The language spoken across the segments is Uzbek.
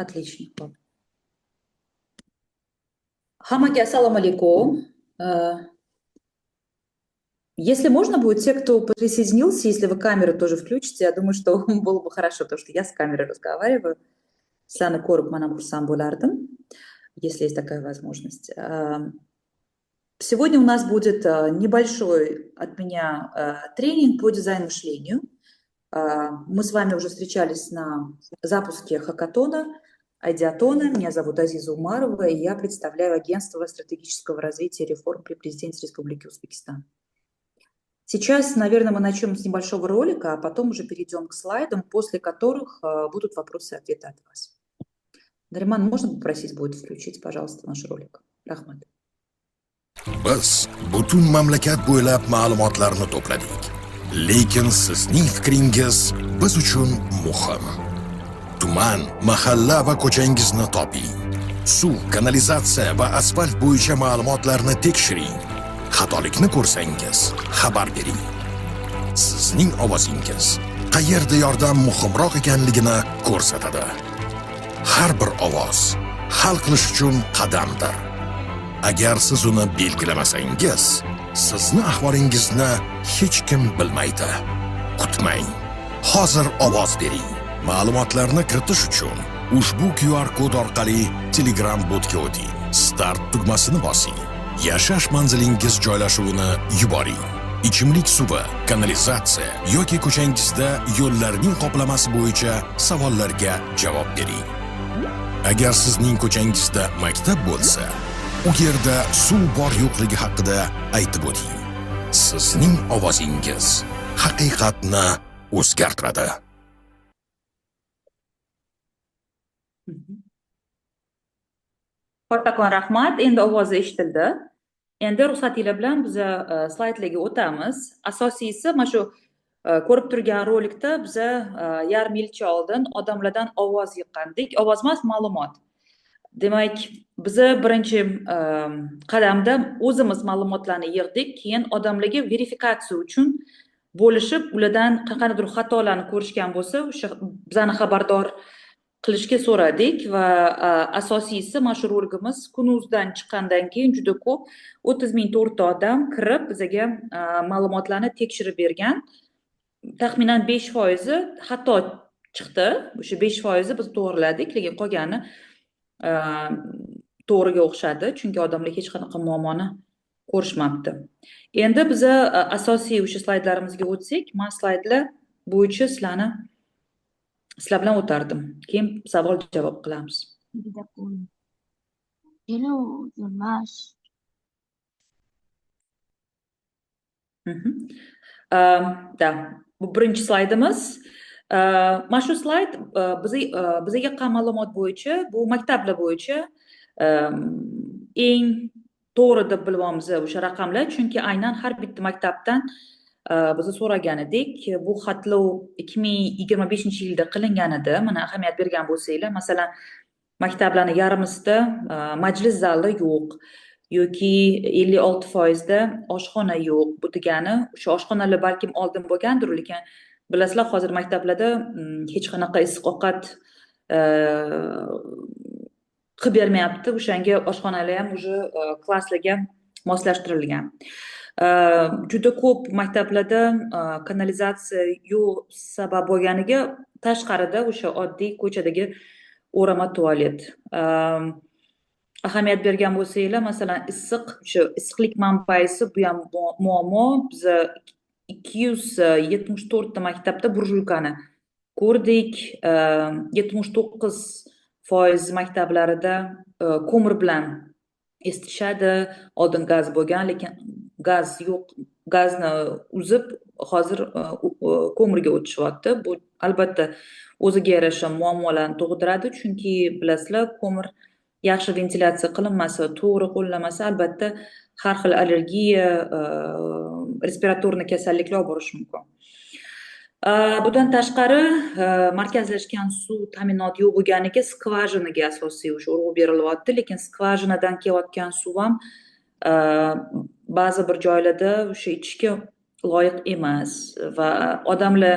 Отлично. Xo'p. Hammaga assalomu alaykum. Если можно будет, те, кто присоединился, если вы камеру тоже включите, я думаю, что было бы хорошо, потому что я с камерой разговариваю. Sizlarni ko'rib man ham xursand bo'lardim, если есть такая возможность. Сегодня у нас будет небольшой от меня тренинг по дизайн-мышлению. Мы с вами уже встречались на запуске хакатона, Айдиатона. Меня зовут Азиза Умарова, и я представляю Агентство стратегического развития и реформ при президенте Республики Узбекистан. Сейчас, наверное, мы начнем с небольшого ролика, а потом уже перейдем к слайдам, после которых будут вопросы и ответы от вас. Нариман, можно попросить будет включить, пожалуйста, наш ролик? Rahmat. Biz butun mamlakat bo'ylab ma'lumotlarni to'pladik. Lekin sizning fikringiz biz uchun muhim. Tuman, mahalla va ko'changizni toping. Suv, kanalizatsiya va asfalt bo'yicha ma'lumotlarni tekshiring. Xatolikni ko'rsangiz, xabar bering. Sizning ovozingiz qayerda yordam muhimroq ekanligini ko'rsatadi. Har bir ovoz hal qilish uchun qadamdir. Agar siz uni belgilamasangiz, sizni ahvolingizni hech kim bilmaydi. Kutmang. Hozir ovoz bering. Ma'lumotlarni kiritish uchun ushbu QR kod orqali Telegram botga o'ting. Start tugmasini bosing. Yashash manzilingiz joylashuvini yuboring. Ichimlik suvi, kanalizatsiya yoki ko'changizda yo'llarning qoplamasi bo'yicha savollarga javob bering. Agar sizning ko'changizda maktab bo'lsa, u yerda suv bor yo'qligi haqida aytib o'ting. Sizning ovozingiz haqiqatni o'zgartiradi. Kattakon rahmat. Endi ovozi eshitildi. Endi ruxsatinglar bilan biza slaydlarga o'tamiz. Asosiysi, mana shu ko'rib turgan rolikda biza yarim yilcha oldin odamlardan ovoz yiqqandik. Ovoz emas, ma'lumot. Demak, biza birinchi qadamda o'zimiz ma'lumotlarni yig'dik, keyin odamlarga verifikatsiya uchun bo'lishib, ulardan qanaqadir xatolarni ko'rishgan bo'lsa, o'sha bizani xabardor qilishga so'radik va asosiysi, mana shu roligimiz Kun.uzdan chiqqandan keyin juda ko'p, 30 004 ta odam kirib, bizaga ma'lumotlarni tekshirib bergan. Taxminan 5 foizi xato chiqdi. O'sha 5 foizi biz to'g'riladik, lekin qolgani to'g'riga o'xshadi, chunki odamlar hech qanaqa muammoni ko'rishmabdi. Endi biza asosiy o'sha slaydlarimizga o'tsak, man slaydlar bo'yicha sizlar bilan o'tardim. Keyin savol javob qilamiz. Такой. Наш. Да, bu birinchi slaydimiz. Mana shu slayd biza yiqqan ma'lumot bo'yicha, bu maktablar bo'yicha eng to'g'ri deb bilyapmiz o'sha raqamlar, chunki aynan har bitta maktabdan biz so'ragan edik. Bu xatlov 2025-yilda qilingan edi. Mana, ahamiyat bergan bo'lsanglar, masalan, maktablarni yarmisida majlis zali yo'q yoki 56 foizda oshxona yo'q. Bu degani, o'sha oshxonalar balkim oldin bo'lgandir, lekin bilasizlar, hozir maktablarda hech qanaqa issiq ovqat qilib bermayapti. O'shanga oshxonalar ham уже klasslarga moslashtirilgan. Juda ko'p maktablarda kanalizatsiya yo'q sabab bo'lganiga tashqarida o'sha oddiy ko'chadagi o'rama tualet. Ahamiyat bergan bo'lsanglar, masalan, issiq, o'sha issiqlik manbaisi, bu ham muammo. Biza 274 ta maktabda burjuykani ko'rdik. 79 foiz maktablarida ko'mir bilan isitishadi. Oldin gaz bo'lgan, lekin gaz yo'q, gazni uzib, hozir ko'mirga o'tishyapti. Bu albatta o'ziga yarasha muammolarni tug'diradi, chunki bilasizlar, ko'mir yaxshi ventilyatsiya qilinmasa, to'g'ri qo'llanmasa, albatta har xil allergiya, respiratorniy kasalliklar olib borishi mumkin. Bundan tashqari, markazlashgan suv ta'minoti yo'q bo'lganiga skvajinaga asosiy o'sha urg'u berilyapti, lekin skvajinadan kelayotgan suv ham ba'zi bir joylarda o'sha ichishga loyiq emas va odamlar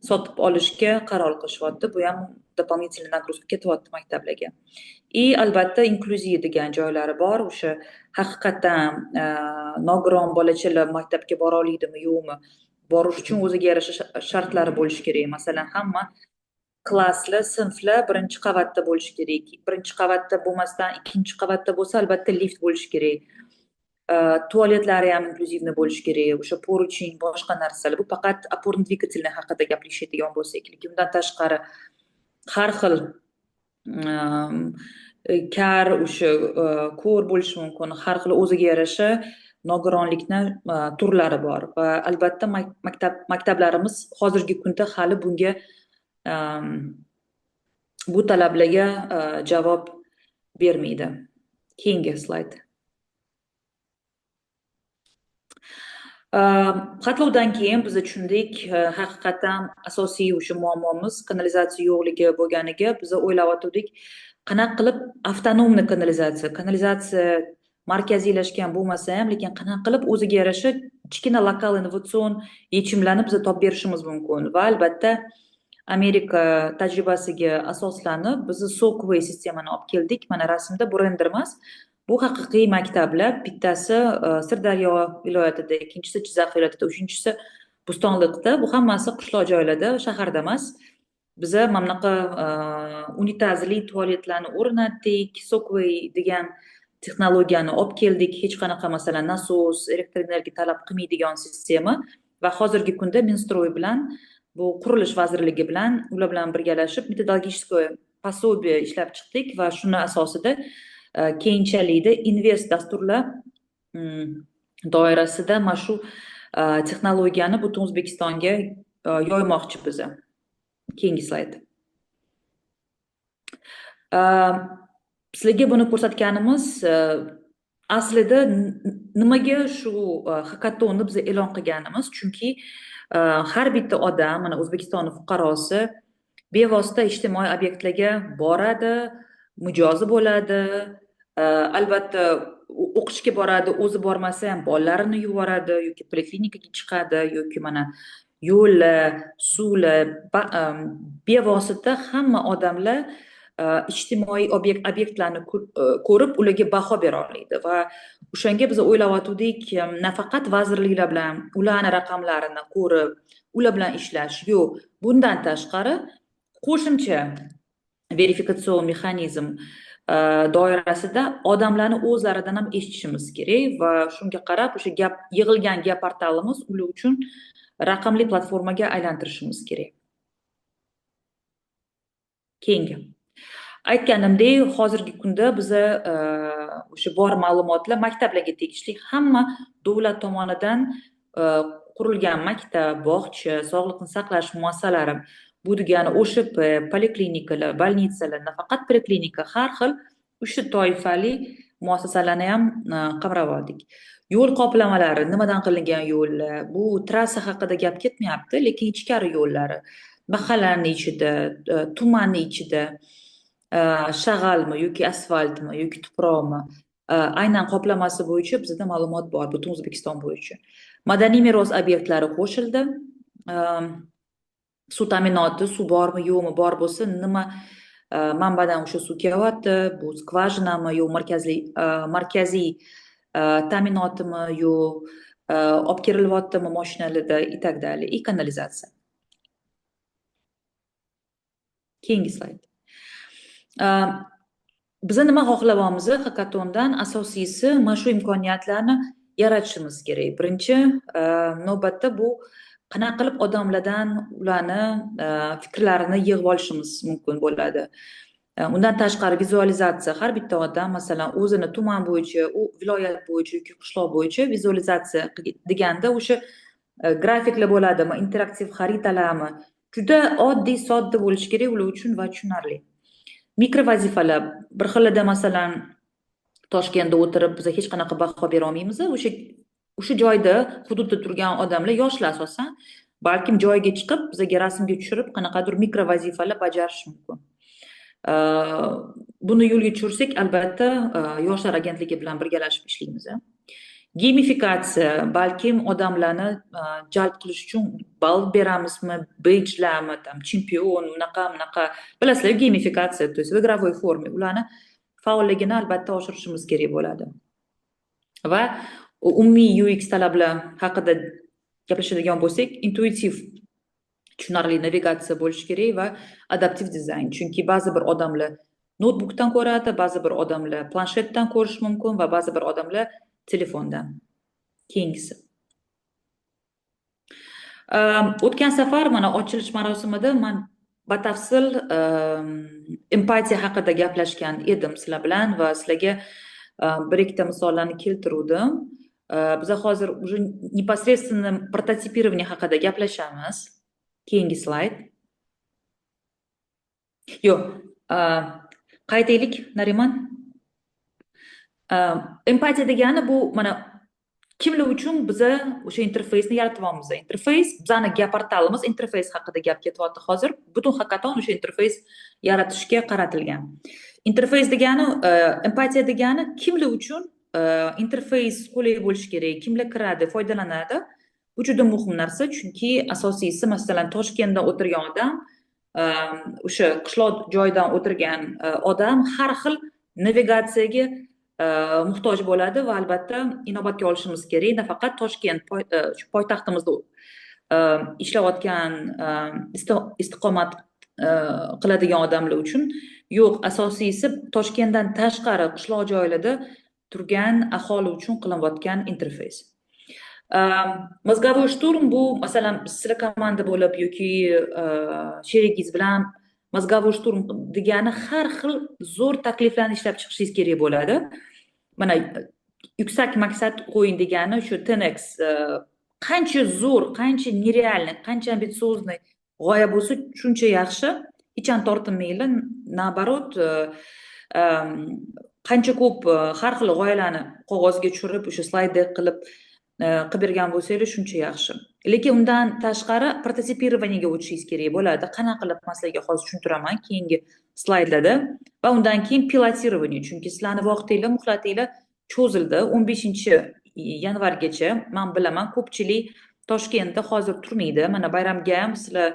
sotib olishga qaror qilishyapti. Bu ham дополнительный нагрузка ketyapti maktablarga. И albatta inklyuziya degan joylari bor. O'sha haqiqatdan nogiron bolachalar maktabga bora olaydimi, yo'qmi? Borish uchun o'ziga yarasha shartlari bo'lishi kerak. Masalan, hamma klasslar, sinflar birinchi qavatda bo'lishi kerak. Birinchi qavatda bo'lmasdan ikkinchi qavatda bo'lsa, albatta lift bo'lishi kerak. Tualetlari ham инклюзивный bo'lishi kerak. O'sha поручень, boshqa narsalar. Bu faqat опорно-двигательный haqida gaplashadigan bo'lsak, lekin undan tashqari har xil kar, o'sha ko'r bo'lishi mumkin, har xil o'ziga yarasha nogironlikni turlari bor va albatta maktablarimiz hozirgi kunda hali bunga, bu talablarga javob bermaydi. Keyingi slayd. Xatlovdan keyin biz tushundik, haqiqatan asosiy o'sha muammomiz kanalizatsiya yo'qligi bo'lganiga biz o'ylayotgandik, qanaqa qilib avtonomniy kanalizatsiya, kanalizatsiya markaziylashgan bo'lmasa ham, lekin qanaqa qilib o'ziga yarasha kichkina lokal innovatsion yechimlarni biz topib berishimiz mumkin va albatta Amerika tajribasiga asoslanib biz Soakway sistemani olib keldik. Mana rasmda bu render emas, bu haqiqiy maktablar. Bittasi Sirdaryo viloyatida, ikkinchisi Jizzax viloyatida, uchinchisi Bo'stonliqda. Bu hammasi qishloq joylarda, shaharda emas. Biza mana bunaqa unitazli tualetlarni o'rnatdik, Soakway degan texnologiyani olib keldik. Hech qanaqa, masalan, nasos, elektr energiya talab qilmaydigan sistema va hozirgi kunda Minstroy bilan, bu qurilish vazirligi bilan, ular bilan birgalashib metodologическое пособие ishlab chiqdik va shuni asosida keyinchalikda invest dasturlar doirasida mana shu texnologiyani butun O'zbekistonga yoymoqchi biz. Keyingi slayd. Sizlarga buni ko'rsatganimiz aslida nimaga shu hackathonni biz e'lon qilganimiz, chunki har bitta odam, mana O'zbekiston fuqarosi bevosita ijtimoiy obyektlarga boradi, mijozi bo'ladi, albatta o'qishga boradi, o'zi bormasa ham bolalarini yuboradi yoki poliklinikaga chiqadi yoki mana yo'llar, suvlar, bevosita hamma odamlar ijtimoiy obyektlarni ko'rib ularga baho bera oladi va o'shanga biz o'ylayotgandik, nafaqat vazirliklar bilan ularni raqamlarini ko'rib ular bilan ishlash, yo'q, bundan tashqari qo'shimcha verifikatsion mexanizm doirasida odamlarni o'zlaridan ham eshitishimiz kerak va shunga qarab o'sha gap yig'ilgan gap portalimiz ular uchun raqamli platformaga aylantirishimiz kerak. Keyingi. Aytganimdek, hozirgi kunda biza o'sha bor ma'lumotlar maktablarga tegishli, hamma davlat tomonidan qurilgan maktab, bog'cha, sog'liqni saqlash muassasalari, bu degani OSHP, poliklinikalar, bolnitsalar, nafaqat poliklinika, har xil uchta toifali muassasalarni ham qamrab oldik. Yo'l qoplamalari, nimadan qilingan yo'llar, bu trassa haqida gap ketmayapti, lekin ichkari yo'llari, mahallaning ichida, tumanning ichida, shag'almi yoki asfaltmi yoki tuproqmi, aynan qoplamasi bo'yicha bizda ma'lumot bor butun O'zbekiston bo'yicha. Madaniy meros obyektlari qo'shildi. Suv ta'minoti, suv bormi yo'qmi, bor bo'lsa nima manbadan o'sha suv kelyapti, bu skvajinami yo markaziy ta'minotimi yo olib kirilyaptimi mashinalarda и так далее, и kanalizatsiya. Keyingi slayd. Biza nima xohlayapmiz hackathondan? Asosiysi mana shu imkoniyatlarni yaratishimiz kerak. Birinchi navbatda bu qanaqa qilib odamlardan ularni fikrlarini yig'ib olishimiz mumkin bo'ladi. Undan tashqari vizualizatsiya, har bitta odam masalan o'zini tuman bo'yicha, u viloyat bo'yicha yoki qishloq bo'yicha vizualizatsiya deganda o'sha grafiklar bo'ladimi, interaktiv xaritalarmi, juda oddiy, sodda bo'lishi kerak ular uchun va tushunarli. Mikro vazifalar, bir xilida masalan Toshkentda o'tirib biz hech qanaqa baho bera olmaymiz, o'sha joyda hududda turgan odamlar, yoshlar asosan, balkim joyiga chiqib bizga rasmga tushirib qanaqadir mikro vazifalar bajarish mumkin. Buni yo'lga tushirsak, albatta yoshlar agentligi bilan birgalashib ishlaymiz. Gamifikatsiya, balkim odamlarni jalb qilish uchun ball beramizmi, beyjlarmi, там chempion, unaqa bunaqa, bilasizlar, gamifikatsiya, то есть в игровой форме ularni faolligini albatta oshirishimiz kerak bo'ladi. Va umumiy UX talablar haqida gaplashadigan bo'lsak, intuitiv, tushunarli navigatsiya bo'lishi kerak va adaptiv dizayn, chunki ba'zi bir odamlar noutbukdan ko'radi, ba'zi bir odamlar planshetdan ko'rishi mumkin va ba'zi bir odamlar telefondan. Keyingisi. O'tgan safar mana ochilish marosimida man batafsil empatiya haqida gaplashgan edim sizlar bilan va sizlarga bir ikkita misollarni keltiruvdim. Biza hozir уже непосредственно прототипирование haqida gaplashamiz. Keyingi slayd. Yo'q, qaytaylik, Nariman. Empatiya degani bu mana kimlar uchun biza o'sha interfeysni yaratyapmiz. Interfeys, bizani gap portalimiz interfeys haqida gap ketyapti hozir. Butun hakaton o'sha interfeys yaratishga qaratilgan. Interfeys degani, empatiya degani kimlar uchun interfeys qulay bo'lishi kerak, kimlar kiradi, foydalanadi. Bu juda muhim narsa, chunki asosiysi, masalan, Toshkentda o'tirgan odam, o'sha qishloq joydan o'tirgan odam har xil navigatsiyaga muhtoj bo'ladi va albatta inobatga olishimiz kerak nafaqat Toshkent, shu poytaxtimizda ishlayotgan, istiqomat qiladigan odamlar uchun yo'q, asosiysi Toshkentdan tashqari qishloq joylarda turgan aholi uchun qilinayotgan interfeys. Мозговой штурм bu, masalan, sizlar komanda bo'lib yoki sherigingiz bilan мозговой штурм degani har xil zo'r takliflarni ishlab chiqishingiz kerak bo'ladi. Mana yuksak maqsad qo'ying degani shu 10x, qancha zo'r, qancha нереальный, qancha амбициозный g'oya bo'lsa, shuncha yaxshi. Hech ham tortinmanglar, наоборот, qancha ko'p har xil g'oyalarni qog'ozga tushirib, o'sha slaydda qilib bergan bo'lsanglar, shuncha yaxshi. Lekin undan tashqari прототипирование ga o'tishingiz kerak bo'ladi. Qanaqa qilib, man sizlarga hozir tushuntiraman keyingi slaydlarda. Va undan keyin пилотирование, chunki sizlarni vaqtinglar, muhlatinglar cho'zildi 15-yanvargacha. Man bilaman, ko'pchilik Toshkentda hozir turmaydi. Mana bayramga ham sizlar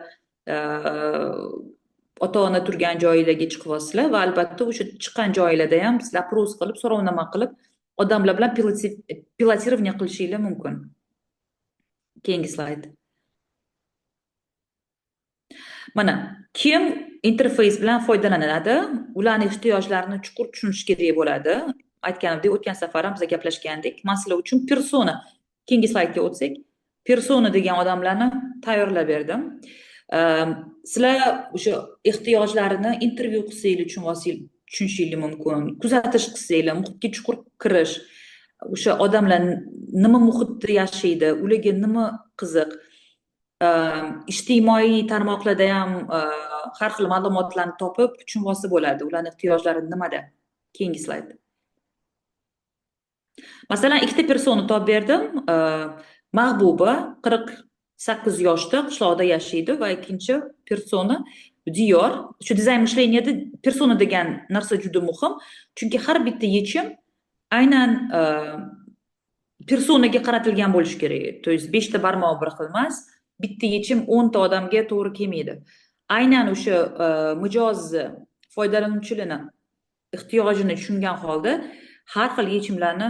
ota ona turgan joylarga chiqyapsizlar va albatta o'sha chiqqan joylarda ham sizlar опрос qilib, so'rovnoma qilib, odamlar bilan пилотирование qilishinglar mumkin. Keyingi slayd. Mana kim interfeys bilan foydalanadi, ularni ehtiyojlarini chuqur tushunish kerak bo'ladi. Aytganimdek, o'tgan safar ham biz gaplashgandik. Man sizlar uchun persona, keyingi slaydga o'tsak, persona degan odamlarni tayyorlab berdim. Sizlar o'sha ehtiyojlarini intervyu qilsanglar, tushunishinglar mumkin, kuzatish qilsanglar, muhitga chuqur kirish, o'sha odamlar nima muhitda yashaydi, ularga nima qiziq, ijtimoiy tarmoqlarda ham har xil ma'lumotlarni topib tushunib olsa bo'ladi, ularni ehtiyojlari nimada. Keyingi slayd. Masalan, ikkita persona topib berdim. Mahbuba, 48 yoshda, qishloqda yashaydi, va ikkinchi persona Diyor. Shu dizayn мышления da persona degan narsa juda muhim, chunki har bitta yechim aynan personaga qaratilgan bo'lishi kerak. То есть beshta barmoq bir xil emas, bitta yechim 10 ta odamga to'g'ri kelmaydi. Aynan o'sha mijozni, foydalanuvchilarni ehtiyojini tushungan holda har xil yechimlarni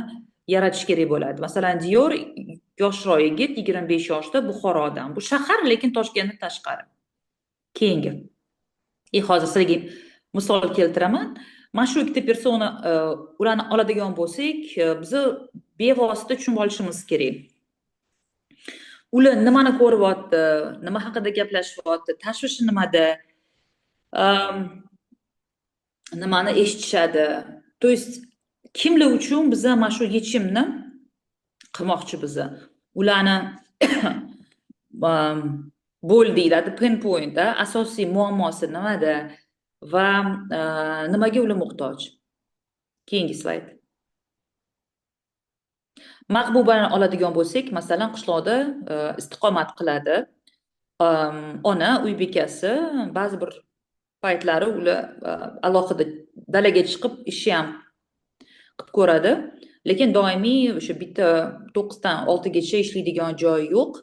yaratish kerak bo'ladi. Masalan, Diyor yoshroq yigit, 25 yoshda, Buxorodan. Bu shahar, lekin Toshkentdan tashqari. Keyingi. И hozir sizlarga misol keltiraman. Mana shu ikkita persona, ularni oladigan bo'lsak, biza bevosita tushunib olishimiz kerak, ular nimani ko'ryapti, nima haqida gaplashyapti, tashvishi nimada, nimani eshitishadi, то есть kimlar uchun biza mana shu yechimni qilmoqchi, biza ularni bo'l deyiladi, pain point, asosiy muammosi nimada va nimaga ular muhtoj. Keyingi slayd. Mahbubani oladigan bo'lsak, masalan, qishloqda istiqomat qiladi, ona, uy bekasi. Ba'zi bir paytlari ular alohida dalaga chiqib ishni ham qilib ko'radi. Lekin doimiy o'sha bitta 9dan 6gacha ishlaydigan joyi yo'q.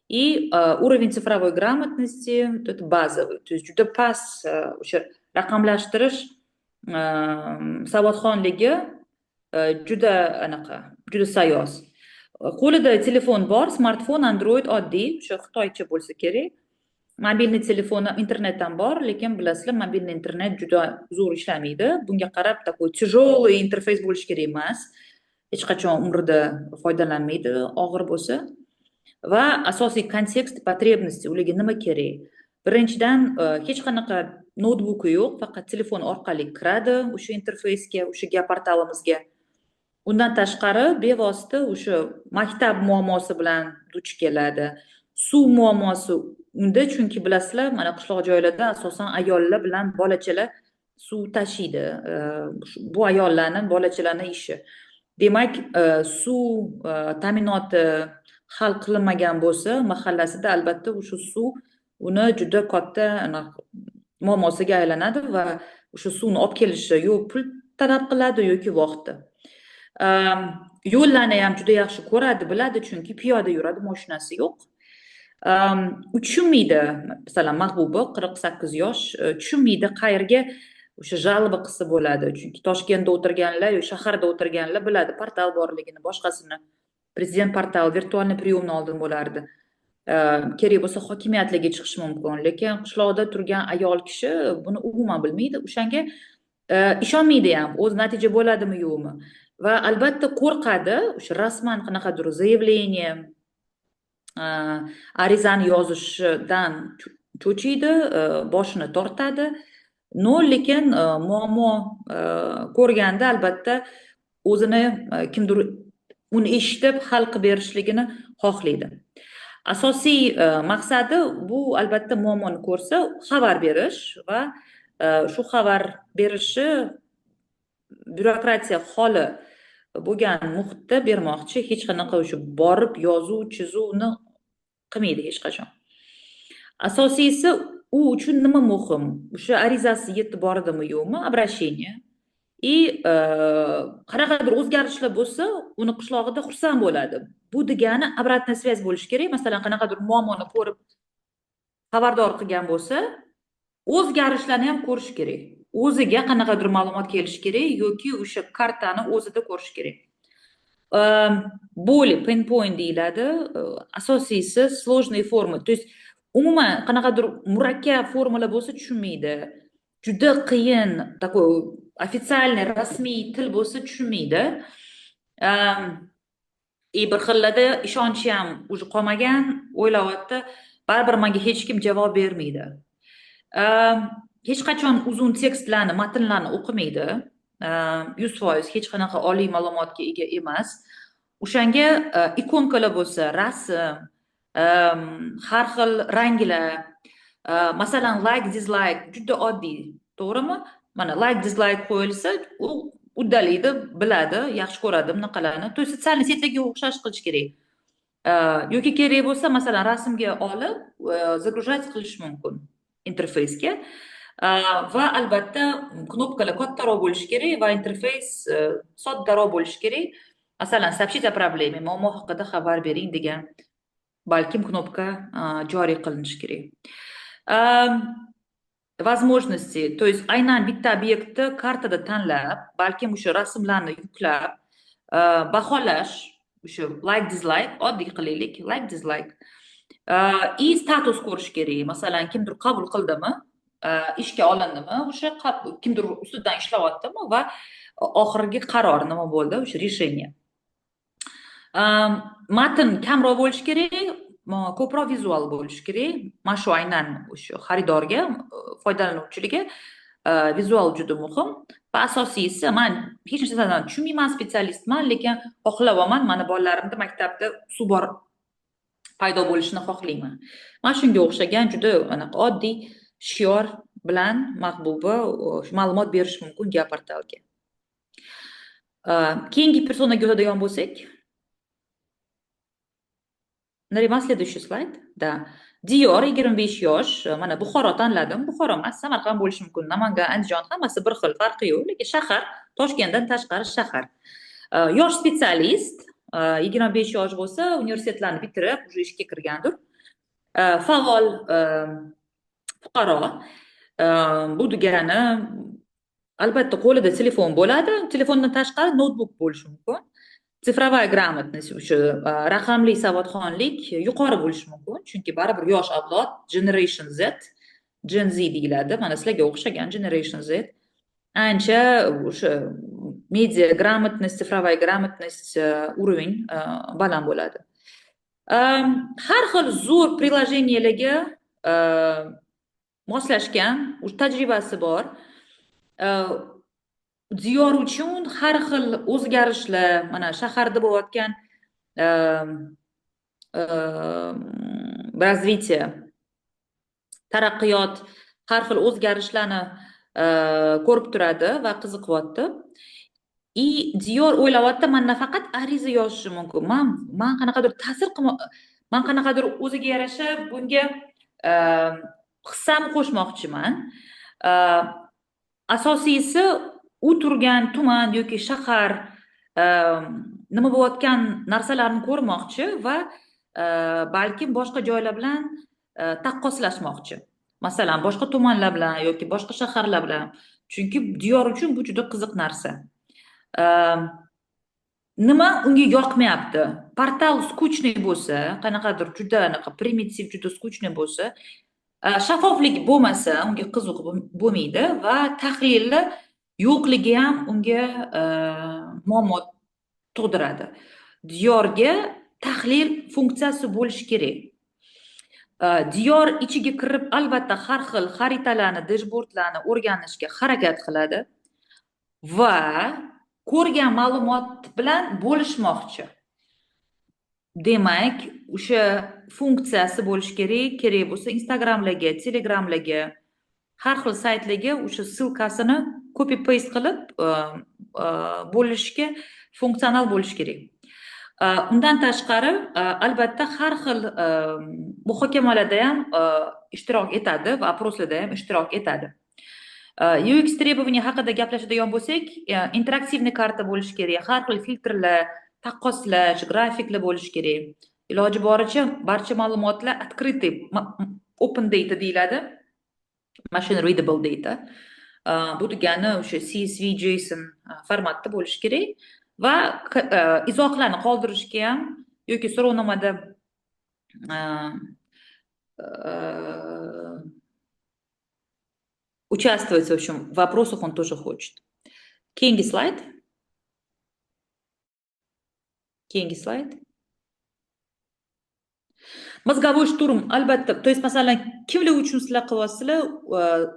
И уровень цифровой грамотности это базовый, то есть juda past, o'sha raqamlashtirish savodxonligi juda anaqa, juda sayoz. Qo'lida telefon bor, smartfon Android oddiy, o'sha xitoycha bo'lsa kerak. Мобильный telefoni, internet ham bor, lekin bilasizlar, мобильный internet juda zo'r ishlamaydi. Bunga qarab такой тяжелый interfeys bo'lishi kerak emas, hech qachon umrida foydalanmaydi og'ir bo'lsa. Va asosiy kontekst потребности, ularga nima kerak? Birinchidan, hech qanaqa noutbuki yo'q, faqat telefon orqali kiradi o'sha interfeysga, o'sha portalimizga. Undan tashqari, bevosita o'sha maktab muammosi bilan duch keladi, suv muammosi unda, chunki bilasizlar, mana qishloq joylarda asosan ayollar bilan bolachalar suv tashiydi. Bu ayollarni, bolachalarni ishi. Demak, suv ta'minoti hal qilinmagan bo'lsa mahallasida, albatta o'sha suv uni juda katta muammosiga aylanadi va o'sha suvni olib kelishi yo pul talab qiladi yoki vaqtni. Yo'llarni ham juda yaxshi ko'radi, biladi, chunki piyoda yuradi, moshinasi yo'q. U tushunmaydi, masalan, Mahbuba, 48 yosh, tushunmaydi qayerga o'sha жалоба qilsa bo'ladi, chunki Toshkentda o'tirganlar yo shaharda o'tirganlar biladi portal borligini, boshqasini. Prezident portal, виртуальный приём ni oldin bo'lardi. Kerak bo'lsa, hokimiyatlarga chiqish mumkin, lekin qishloqda turgan ayol kishi buni umuman bilmaydi. O'shanga ishonmaydi ham, o'zi natija bo'ladimi, yo'qmi, va albatta qo'rqadi o'sha rasman qanaqadir заявление, arizani yozishdan cho'chiydi, boshini tortadi. Но lekin muammo ko'rganda, albatta o'zini kimdir uni eshitib, hal qilib berishligini xohlaydi. Asosiy maqsadi bu, albatta, muammoni ko'rsa, xabar berish va shu xabar berishi byurokratiya xoli bo'lgan muhitda bermoqchi. Hech qanaqa o'sha borib yozuv chizuvni qilmaydi hech qachon. Asosiysi, u uchun nima muhim? O'sha arizasi yetib bordimi, yo'qmi, обращение, и qanaqadir o'zgarishlar bo'lsa, uni qishlog'ida xursand bo'ladi. Bu degani обратная связь bo'lishi kerak. Masalan, qanaqadir muammoni ko'rib, xabardor qilgan bo'lsa, o'zgarishlarni ham ko'rish kerak, o'ziga qanaqadir ma'lumot kelishi kerak yoki o'sha kartani o'zida ko'rish kerak. Боли, pain point deyiladi. Asosiysi, сложные формы, то есть umuman qanaqadir murakkab formalar bo'lsa, tushunmaydi. Juda qiyin, такой официальный, rasmiy til bo'lsa, tushunmaydi. И bir xillarda ishonchi ham уже qolmagan, o'ylayapti, baribir manga hech kim javob bermaydi. Hech qachon uzun tekstlarni, matnlarni o'qimaydi, 100% hech qanaqa oliy ma'lumotga ega emas. O'shanga ikonkalar bo'lsa, rasm, har xil ranglar, masalan, like, dislike juda oddiy, to'g'rimi? Mana like, dislike qo'yilsa, u uddalaydi, biladi, yaxshi ko'radi bunaqalarni. То есть социальный сеть larga o'xshash qilish kerak yoki kerak bo'lsa, masalan, rasmga olib, загружать qilish mumkin interfeysga. Va albatta knopkalar kattaroq bo'lishi kerak va interfeys soddaroq bo'lishi kerak. Masalan, "Сообщить о проблеме", muammo haqida xabar bering degan balkim knopka joriy qilinishi kerak. Возможности, то есть aynan bitta obyektni kartada tanlab, balkim o'sha rasmlarni yuklab, baholash, o'sha like, dislike, oddiy qilaylik, like, dislike, и status ko'rish kerak. Masalan, kimdir qabul qildimi, ishga olindimi, o'sha kimdir ustidan ishlayaptimi va oxirgi qaror nima bo'ldi, o'sha решение. Matn kamroq bo'lishi kerak, ko'proq vizual bo'lishi kerak. Mana shu aynan o'sha xaridorga, foydalanuvchiga vizual juda muhim. Va asosiysi, man hech narsadan tushunmayman, специалист man, lekin xohlayapman, mani bolalarimda maktabda suv bor paydo bo'lishini xohlayman. Mana shunga o'xshagan juda anaqa oddiy shior bilan, Mahbuba, ma'lumot berish mumkin Geoportalga. Keyingi personaga o'tadigan bo'lsak. Nariman, следующий слайд. Да. Diyor, 25 yosh. Mana Buxoro tanladim. Buxoro emas, Samarqand bo'lishi mumkin, Namangan, Andijon, hammasi bir xil, farqi yo'q. Lekin shahar, Toshkentdan tashqari shahar. Yosh специалист, 25 yosh bo'lsa, universitetlarni bitirib, уже ishga kirgandir. Faol fuqaro. Bu degani, albatta, qo'lida telefon bo'ladi, telefondan tashqari noutbuk bo'lishi mumkin. Цифровая грамотность, o'sha raqamli savodxonlik yuqori bo'lishi mumkin, chunki baribir yosh avlod, Generation Z, Gen Z deyiladi, mana sizlarga o'xshagan Generation Z ancha o'sha media грамотность, цифровая грамотность уровень baland bo'ladi. Har xil zo'r приложения larga moslashgan, tajribasi bor. Diyor uchun har xil o'zgarishlar, mana shaharda bo'layotgan развитие, taraqqiyot, har xil o'zgarishlarni ko'rib turadi va qiziqyapti. И Diyor o'ylayapti: man nafaqat ariza yozishim mumkin, man qanaqadir ta'sir, man qanaqadir o'ziga yarasha bunga hissamni qo'shmoqchiman. Asosiysi, u turgan tuman yoki shahar nima bo'layotgan narsalarni ko'rmoqchi va balkim boshqa joylar bilan taqqoslashmoqchi, masalan, boshqa tumanlar bilan yoki boshqa shaharlar bilan, chunki Diyor uchun bu juda qiziq narsa. Nima unga yoqmayapti? Portal скучный bo'lsa, qanaqadir juda anaqa primitiv, juda скучный bo'lsa, shaffoflik bo'lmasa, unga qiziq bo'lmaydi va tahlilni yo'qligi ham unga muammo tug'diradi. Diyorga tahlil funksiyasi bo'lishi kerak. Diyor ichiga kirib, albatta, har xil xaritalarni, dashbordlarni o'rganishga harakat qiladi va ko'rgan ma'lumot bilan bo'lishmoqchi. Demak, o'sha funksiyasi bo'lishi kerak. Kerak bo'lsa, Instagramlarga, Telegramlarga, har xil saytlarga o'sha ссылка sini copy paste qilib bo'lishga funksional bo'lishi kerak. Undan tashqari, albatta, har xil muhokamalarda ham ishtirok etadi va опрос larda ham ishtirok etadi. UX требования haqida gaplashadigan bo'lsak, интерактивный karta bo'lishi kerak, har xil filtrlar, taqqoslash, grafiklar bo'lishi kerak. Iloji boricha barcha ma'lumotlar открытый, open data deyiladi, machine readable data. Bu degani o'sha CSV, JSON formatda bo'lishi kerak va izohlarni qoldirishga ham yoki so'rovnomada участвовать, в общем, в вопросах он тоже хочет. Keyingi slayd. Keyingi slayd. Мозговой штурм, albatta, то есть, masalan, kimlar uchun sizlar qilyapsizlar?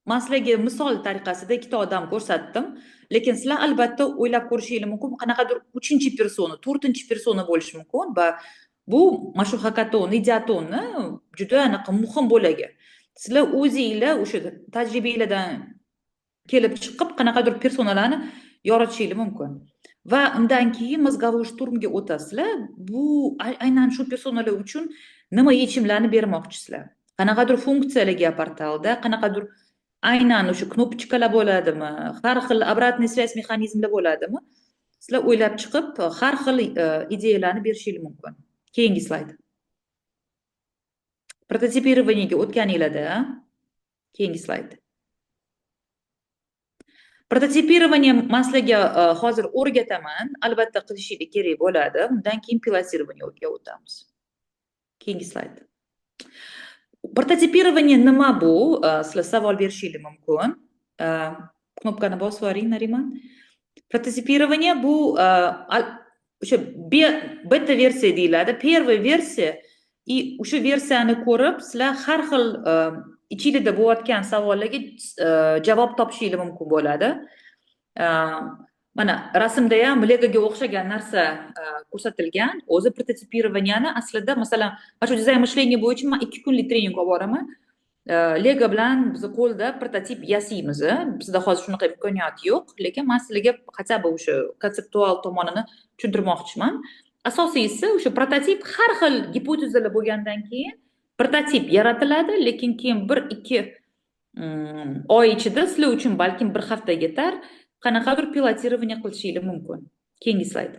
Man sizlarga misol tariqasida ikkita odam ko'rsatdim, lekin sizlar, albatta, o'ylab ko'rishinglar mumkin, qanaqadir uchinchi persona, to'rtinchi persona bo'lishi mumkin va bu mana shu hakaton, ideatonni juda anaqa muhim bo'lagi. Sizlar o'zinglar o'sha tajribanglardan kelib chiqib, qanaqadir personalarni yoritishinglar mumkin va undan keyin мозговой штурм ga o'tasizlar. Bu aynan shu personalar uchun nima yechimlarni bermoqchisizlar, qanaqadir funksiyalarga portalda, qanaqadir aynan o'sha кнопочка lar bo'ladimi, har xil обратный связь mexanizmlar bo'ladimi, sizlar o'ylab chiqib, har xil ideyalarni berishinglar mumkin. Keyingi slayd. Прототипирование ga o'tganinglarda, keyingi slayd. Прототипирование man sizlarga hozir o'rgataman, albatta, qilishinglar kerak bo'ladi. Undan keyin пилотирование ga o'tamiz. Keyingi slayd. Прототипирование nima bu? Sizlar savol berishinglar mumkin. Кнопка ni bosib yuboring, Nariman. Прототипирование bu o'sha beta versiya deyiladi, первая версия, и o'sha versiyani ko'rib, sizlar har xil ichinglarda bo'layotgan savollarga javob topishinglar mumkin bo'ladi. Mana rasmda ham legoga o'xshagan narsa ko'rsatilgan. O'zi прототипирования ni aslida, masalan, mana shu dizayn мышления bo'yicha man 2 kunlik trening olib boraman. Lego bilan biz qo'lda prototip yasaymiz. Bizda hozir shunaqa imkoniyat yo'q, lekin man sizlarga хотя бы o'sha konseptual tomonini tushuntirmoqchiman. Asosiysi, o'sha prototip, har xil gipotezalar bo'lgandan keyin prototip yaratiladi, lekin keyin 1-2 oy ichida, sizlar uchun balkim bir hafta yetar, qanaqadir пилотирование qilishinglar mumkin. Keyingi slayd.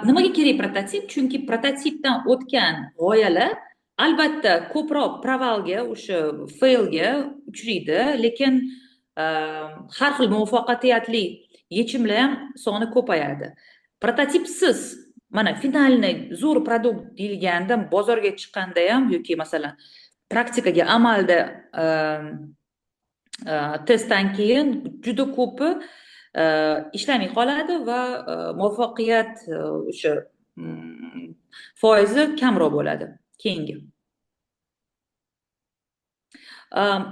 Nimaga kerak prototip? Chunki prototipdan o'tgan g'oyalar albatta ko'proq провал ga, o'sha failga uchraydi, lekin har xil muvaffaqiyatli yechimlar ham soni ko'payadi. Prototipsiz mana финальный zo'r продукт deyilganda bozorga chiqqanda ham yoki, masalan, praktikaga, amalda testdan keyin juda ko'pi ishlamay qoladi va muvaffaqiyat o'sha foizi kamroq bo'ladi. Keyingi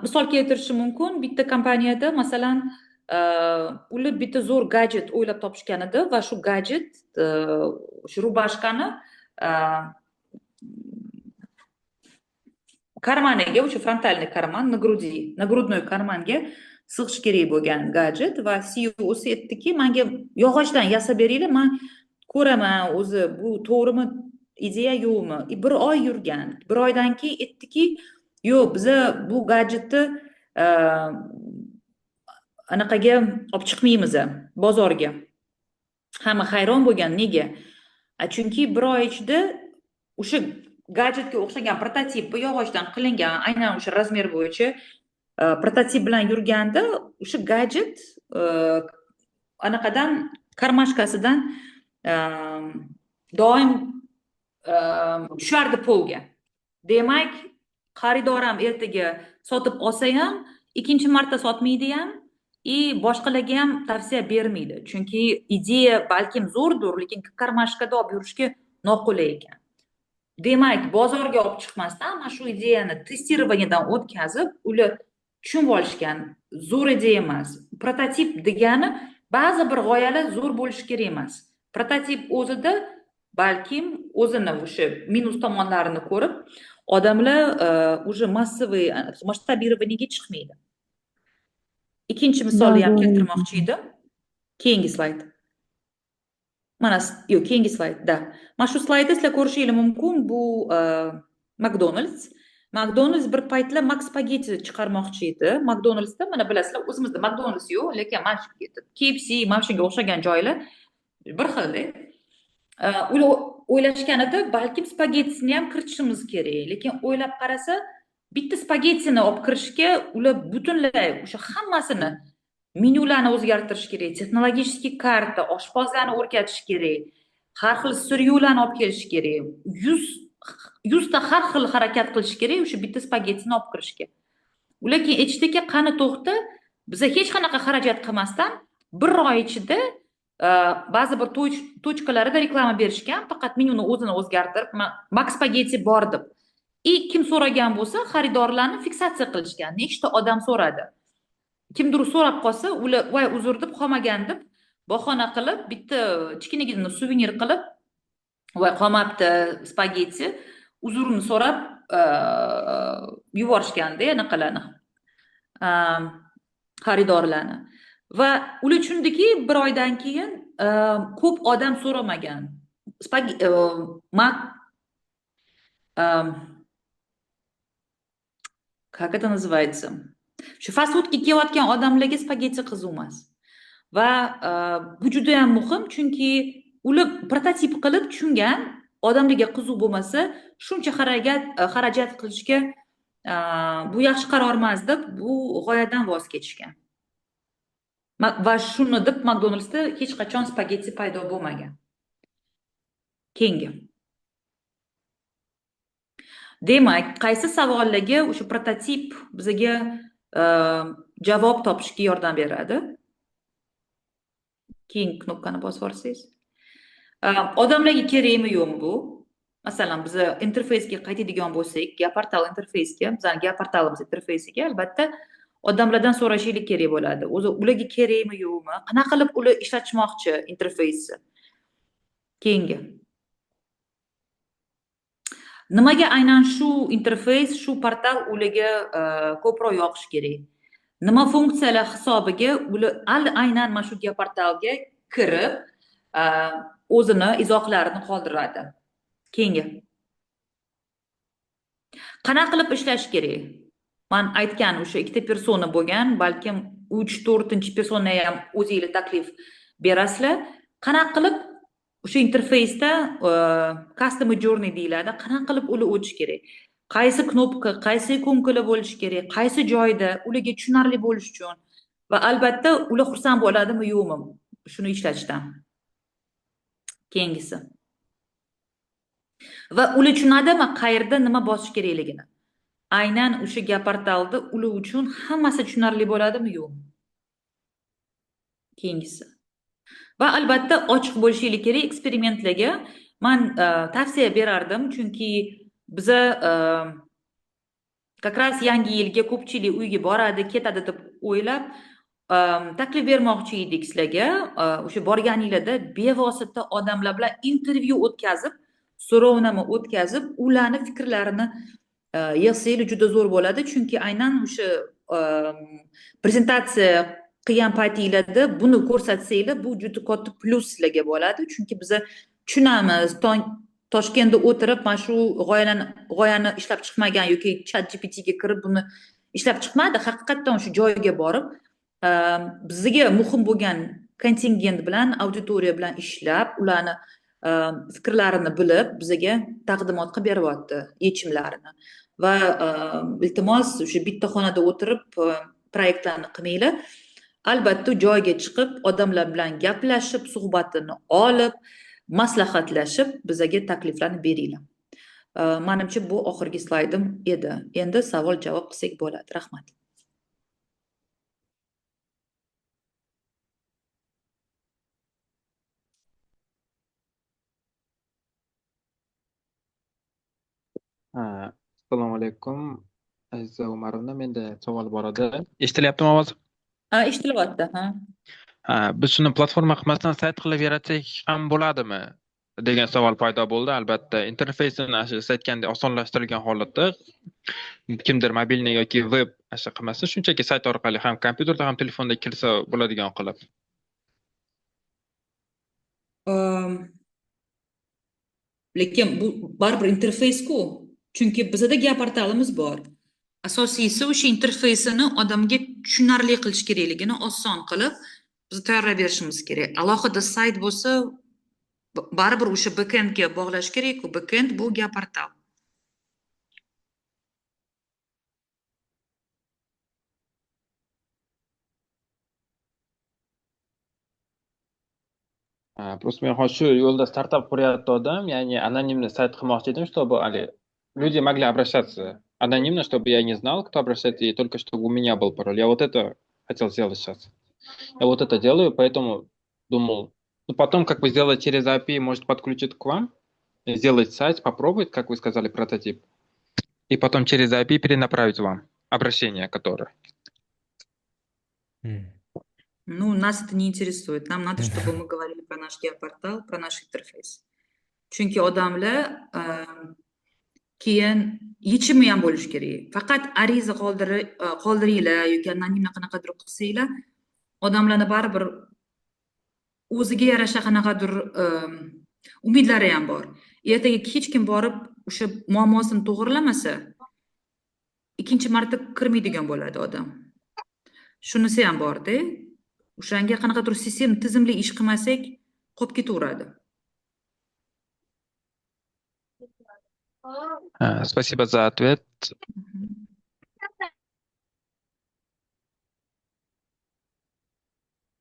misol keltirishim mumkin. Bitta kompaniyada, masalan, ular bitta zo'r gadjet o'ylab topishgan edi va shu gadjet shu рубашка ni карман iga, o'sha фронтальный карман на груди, нагрудной карман ga sig'ish kerak bo'lgan gadjet. Va CEOsi aytdiki: "Manga yog'ochdan yasab beringlar, man ko'raman o'zi bu to'g'rimi ideya, yo'qmi". И bir oy yurgan. Bir oydan keyin aytdiki: "Yo'q, biza bu gadjetni anaqaga olib chiqmaymiz, bozorga". Hamma hayron bo'lgan, nega? Chunki bir oy ichida o'sha gadjetga o'xshagan prototip, yog'ochdan qilingan, aynan o'sha размер bo'yicha prototip bilan yurganda, o'sha gadjet anaqadan, кармашка sidan doim tushardi polga. Demak, xaridor ham ertaga sotib olsa ham, ikkinchi marta sotmaydi ham и boshqalarga ham tavsiya bermaydi, chunki ideya balkim zo'rdir, lekin кармашка da olib yurishga noqulay ekan. Demak, bozorga olib chiqmasdan mana shu ideyani тестирование dan o'tkazib, ular tushunib olishgan, zo'r ideya emas. Prototip degani ba'zi bir g'oyalar zo'r bo'lishi kerak emas. Prototip o'zida balkim o'zini o'sha minus tomonlarini ko'rib, odamlar уже массовый масштабирование ga chiqmaydi. Ikkinchi misolni ham keltirmoqchi edim. Keyingi slayd. Mana, yo'q, keyingi slayd, да. Mana shu slaydda sizlar ko'rishinglar mumkin, bu McDonald's. McDonald's bir paytlar McSpaghetti chiqarmoqchi edi. McDonald'sda, mana bilasizlar, o'zimizda McDonald's yo'q, lekin mana shu KFC, mana shunga o'xshagan joylar bir xilda. Ular o'ylashgan edi, balkim spagettisini ham kiritishimiz kerak, lekin o'ylab qarasa, bitta spagettini olib kirishga ular butunlay o'sha hammasini, menyularni o'zgartirish kerak, технологический karta, oshpazlarni o'rgatish kerak, har xil сырьё larni olib kelish kerak, 100 100 ta har xil harakat qilish kerak o'sha bitta spagettini olib kirishga. Ular keyin aytishdiki: "Qani, to'xta, biza hech qanaqa xarajat qilmasdan bir oy ichida ba'zi bir точка larida reklama berishgan, faqat menyuni o'zini o'zgartirib, McSpaghetti bor deb. И kim so'ragan bo'lsa, xaridorlarni fiksatsiya qilishgan, nechta odam so'radi. Kimdir so'rab qolsa, ular 'voy, uzr' deb, qolmagan deb bahona qilib, bitta kichkinagina suvenir qilib, 'Voy, qolmabdi spagetti', uzrini so'rab yuborishganda anaqalarni, xaridorlarni. Va ular tushundiki, bir oydan keyin ko'p odam so'ramagan mak, как это называется, shu fast foodga kelayotgan odamlarga spagetti qiziq emas. Va bu judayam muhim, chunki ular prototip qilib tushungan, odamlarga qiziq bo'lmasa, shuncha xarajat qilishga bu yaxshi qaror emas deb, bu g'oyadan voz kechishgan. Va shuni deb McDonald'sda hech qachon spagetti paydo bo'lmagan. Keyingi. Demak, qaysi savollarga o'sha prototip bizaga javob topishga yordam beradi? Keyingi knopkani bosib yuborsangiz. Odamlarga kerakmi, yo'qmi bu? Masalan, biz interfeysga qaytadigan bo'lsak, Geoportal interfeysga, bizani Geoportalimiz interfeysiga, albatta odamlardan so'rashlik kerak bo'ladi. O'zi ularga kerakmi, yo'qmi? Qanaqa qilib ular ishlatishmoqchi interfeysni? Keyingi. Nimaga aynan shu interfeys, shu portal ularga ko'proq yoqishi kerak? Nima funksiyalar hisobiga ular aynan mana shu Geoportalga kirib, o'zini izohlarini qoldiradi? Keyingi. Qanaqa qilib ishlash kerak? Man aytgan o'sha ikkita persona bo'lgan, balkim Uch, to'rtinchi persona ham o'zinglar taklif berasizlar. Qanaqa qilib o'sha interfeysda customer journey deyiladi, qanaqa qilib ular o'tishi kerak, qaysi knopka, qaysi ikonkalar bo'lishi kerak, qaysi joyda ularga tushunarli bo'lishi uchun va albatta ular xursand bo'ladimi, yo'qmi shuni ishlatishdan. Keyingisi. Va ular tushunadimi qayerda nima bosish kerakligini. Aynan o'sha Gap portalda ular uchun hammasi tushunarli bo'ladimi, yo'qmi? Keyingisi. Va albatta ochiq bo'lishinglar kerak eksperimentlarga. Man tavsiya berardim, chunki biza как раз yangi yilga ko'pchilik uyga boradi, ketadi deb o'ylab taklif bermoqchi edik sizlarga. O'sha borganinglarda bevosita odamlar bilan intervyu o'tkazib, so'rovnoma o'tkazib, ularni fikrlarini yig'sanglar juda zo'r bo'ladi, chunki aynan o'sha prezentatsiya qilgan paytinglarda buni ko'rsatsanglar, bu juda katta plyus sizlarga bo'ladi, chunki biza tushunamiz, Toshkentda o'tirib mana shu g'oyani ishlab chiqmagan yoki Chat GPTga kirib buni ishlab chiqmadi, haqiqatdan shu joyga borib bizga muhim bo'lgan kontingent bilan, auditoriya bilan ishlab, ularni fikrlarini bilib, bizga taqdimot qilib beryapti yechimlarini. Va iltimos, o'sha bitta xonada o'tirib proyektlarni qilmanglar. Albatta joyga chiqib, odamlar bilan gaplashib, suhbatini olib, maslahatlashib bizga takliflarni beringlar. Manimcha bu oxirgi slaydim edi. Endi savol javob qilsak bo'ladi. Rahmat. Assalomu alaykum, Aziza Umarovna, menda savol bor edi. Eshitilyaptimi ovozim? Ha, eshitilyapti, ha. Ha, biz shuni platforma qilmasdan sayt qilib yaratsak ham bo'ladimi degan savol paydo bo'ldi. Albatta, interfeysini ana shu siz aytgandek osonlashtirilgan holatda kimdir mobilniy yoki web asha qilmasdan shunchaki sayt orqali ham kompyuterda ham telefonda kirsa bo'ladigan qilib. Lekin bu baribir interfeys-ku. Chunki bizada Gap portalimiz bor. Asosiysi o'sha interfeysini odamga tushunarli qilish kerakligini oson qilib biz tayyorlab berishimiz kerak. Alohida sayt bo'lsa, baribir o'sha backendga bog'lash kerak-ku. Backend bu Gap portal. Просто men hozir shu yo'lda startap quryapti odam, ya'ni анонимный sayt qilmoqchi edim, чтобы люди могли обращаться анонимно, чтобы я не знал, кто обращается, и только чтобы у меня был пароль. Я вот это хотел сделать сейчас. Я вот это делаю, поэтому думал, потом сделать через API, может подключить к вам, сделать сайт, попробовать, как вы сказали, прототип, и потом через API перенаправить вам обращение, которое. Нас это не интересует. Нам надо, чтобы мы говорили про наш геопортал, про наш интерфейс. Chunki odamlar keyin yechimi ham bo'lishi kerak. Faqat ariza qoldiringlar yoki anonimni qanaqadir qilsanglar, odamlarni baribir o'ziga yarasha qanaqadir umidlari ham bor. Ertaga hech kim borib o'sha muammosini to'g'rilamasa, ikkinchi marta kirmaydigan bo'ladi odam. Shunisi ham borda. O'shanga qanaqadir sistem tizimli ish qilmasak, qolib ketaveradi. Спасибо за ответ.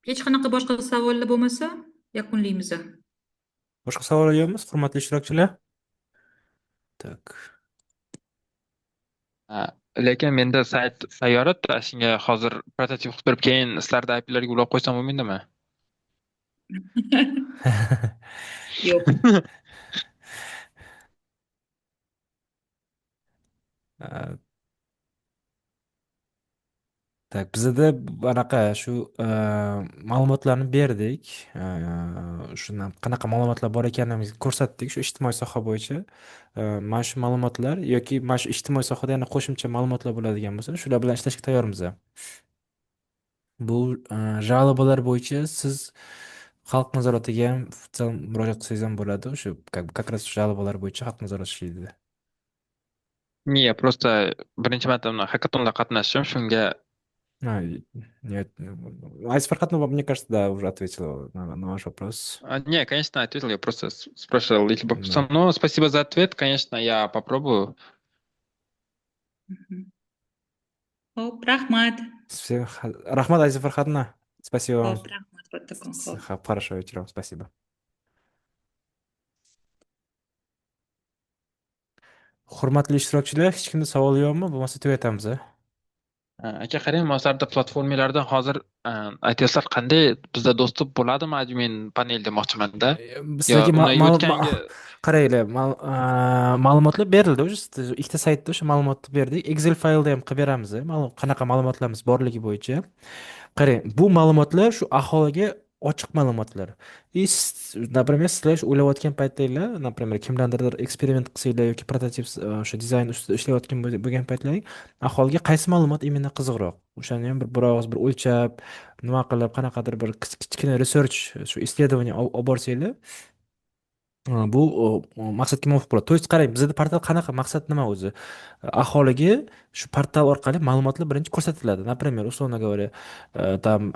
Hech qanaqa boshqa savollar bo'lmasa, yakunlaymiz. Boshqa savollar yo'qmi, hurmatli ishtirokchilar? Tak. Lekin menda sayt tayyor edi, shunga hozir prototip qilib turib, keyin sizlarda A P I larga ulab qo'ysam bo'lmaydimi? Yo'q. Tak, bizada anaqa shu ma'lumotlarni berdik. Shundan qanaqa ma'lumotlar bor ekanini ko'rsatdik shu ijtimoiy soha bo'yicha. Mana shu ma'lumotlar yoki mana shu ijtimoiy sohada yana qo'shimcha ma'lumotlar bo'ladigan bo'lsa, shular bilan ishlashga tayyormiz. Bu jalobalar bo'yicha siz xalq nazoratiga ham murojaat qilsangiz ham bo'ladi. O'sha как раз jalobalar bo'yicha xalq nazorati ishlaydi. Не, просто birinchi marta hackathonda qatnashdim, shunga А, нет, Азиз Фархатовна, мне кажется, да, уже ответила на ваш вопрос. А, не, конечно, ответил, я просто спрашивал, если бы. Да. Но спасибо за ответ, конечно, я попробую. Xo'p, rahmat. Всем rahmat, Азиза Фархатовна. Спасибо вам. Xo'p, rahmat kattakon. Xo'p. Хорошего вечера вам, спасибо. Hurmatli ishtirokchilar, hech kimda savol yo'qmi? Bo'lmasa tugatamiz, a? Aka, qarang, hozirda platformalardan hozir aytyapsizlar, qanday bizda доступ bo'ladimi admin panel demoqchimanda. Yo, Sizlarga uni o'tgangi qaranglar, ma'lumotlar berildi уже. Ikkita saytda o'sha ma'lumotni berdik. Excel faylda ham qilib beramiz, qanaqa ma'lumotlarimiz borligi bo'yicha. Qarang, bu ma'lumotlar shu aholiga ochiq ma'lumotlar. И например, sizlar shu o'ylayotgan paytinglar, например, kimlardirdir eksperiment qilsanglar yoki prototip, o'sha dizayn ustida ishlayotgan bo'lgan paytlaring, aholiga qaysi ma'lumot именно qiziqroq, o'shani ham bir og'iz bir o'lchab, nima qilib, qanaqadir bir kichkina research, shu исследование olib borsanglar, bu maqsadga muvofiq bo'ladi. То есть qarang, bizada portal qanaqa, maqsad nima o'zi? Aholiga shu portal orqali ma'lumotlar birinchi ko'rsatiladi. Например, условно говоря, там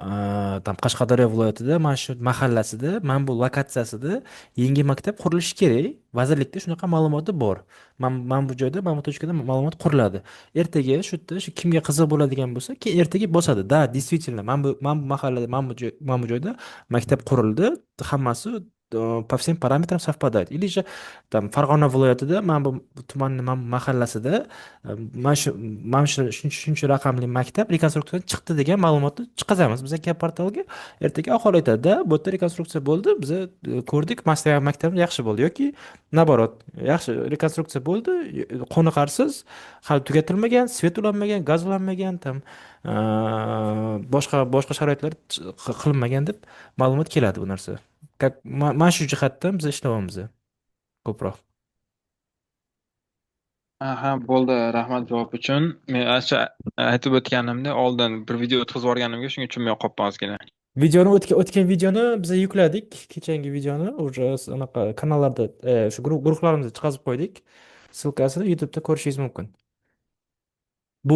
Qashqadaryo viloyatida mana shu mahallasida, mana bu lokatsiyasida yangi maktab qurilishi kerak. Vazirlikda shunaqa ma'lumoti bor. Mana bu joyda, mana bu точка da ma'lumot quriladi. Ertaga shu yerda shu kimga qiziq bo'ladigan bo'lsa, keyin ertaga bosadi. Да, действительно, mana bu mahallada, mana bu joyda maktab qurildi, hammasi по всем параметрам совпадает. Или же там Farg'ona viloyatida mana bu tumanni mana bu mahallasida mana shu shuncha shuncha raqamli maktab rekonstruksiyadan chiqdi degan ma'lumotni chiqazamiz biz portalga. Ertaga aholi aytadi, bu yerda rekonstruksiya bo'ldi, biz ko'rdik, maktabimiz yaxshi bo'ldi yoki наоборот, yaxshi rekonstruksiya bo'ldi, qoniqarsiz, hali tugatilmagan, свет ulanmagan, gaz ulanmagan, там boshqa boshqa sharoitlar qilinmagan deb ma'lumot keladi bu narsa. Как mana shu jihatdan biz ishlayapmiz ko'proq. Aha, bo'ldi, rahmat javob uchun. Men shu aytib o'tganimda oldin bir video o'tkazib yuborganimga shunga tushunmay qolibman ozgina. Videoni, o'tgan videoni biz yukladik, kechangi videoni уже anaqa kanallarda, shu guruhlarimizda chiqazib qo'ydik. Ссылка sini YouTube'da ko'rishingiz mumkin. Bu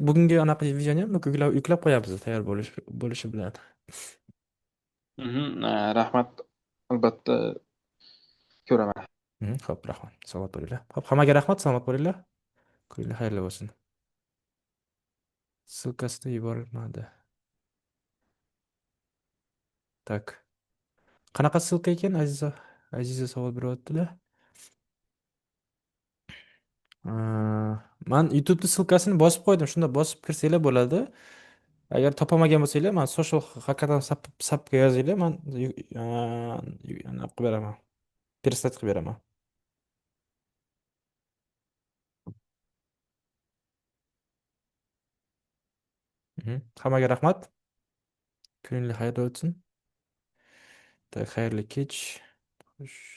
bugungi anaqa videoni ham yuklab qo'yamiz tayyor bo'lishi bilan. Rahmat, albatta ko'raman. Xo'p, rahmat. Salomat bo'linglar. Xo'p, hammaga rahmat, salomat bo'linglar. Kuninglar xayrli bo'lsin. Ссылка sida yuborilmadi. Так. Qanaqa ссылка ekan, Aziza? Aziza savol beryaptilar. Man YouTube'da ссылка sini bosib qo'ydim. Shunda bosib kirsanglar bo'ladi. Agar topolmagan bo'lsanglar, man social hackathon sapga yozinglar, man anaqa qilib beraman. Переслать qilib beraman. Hammaga rahmat. Kuninglar xayrli o'tsin. Так, xayrli kech. Xo'sh.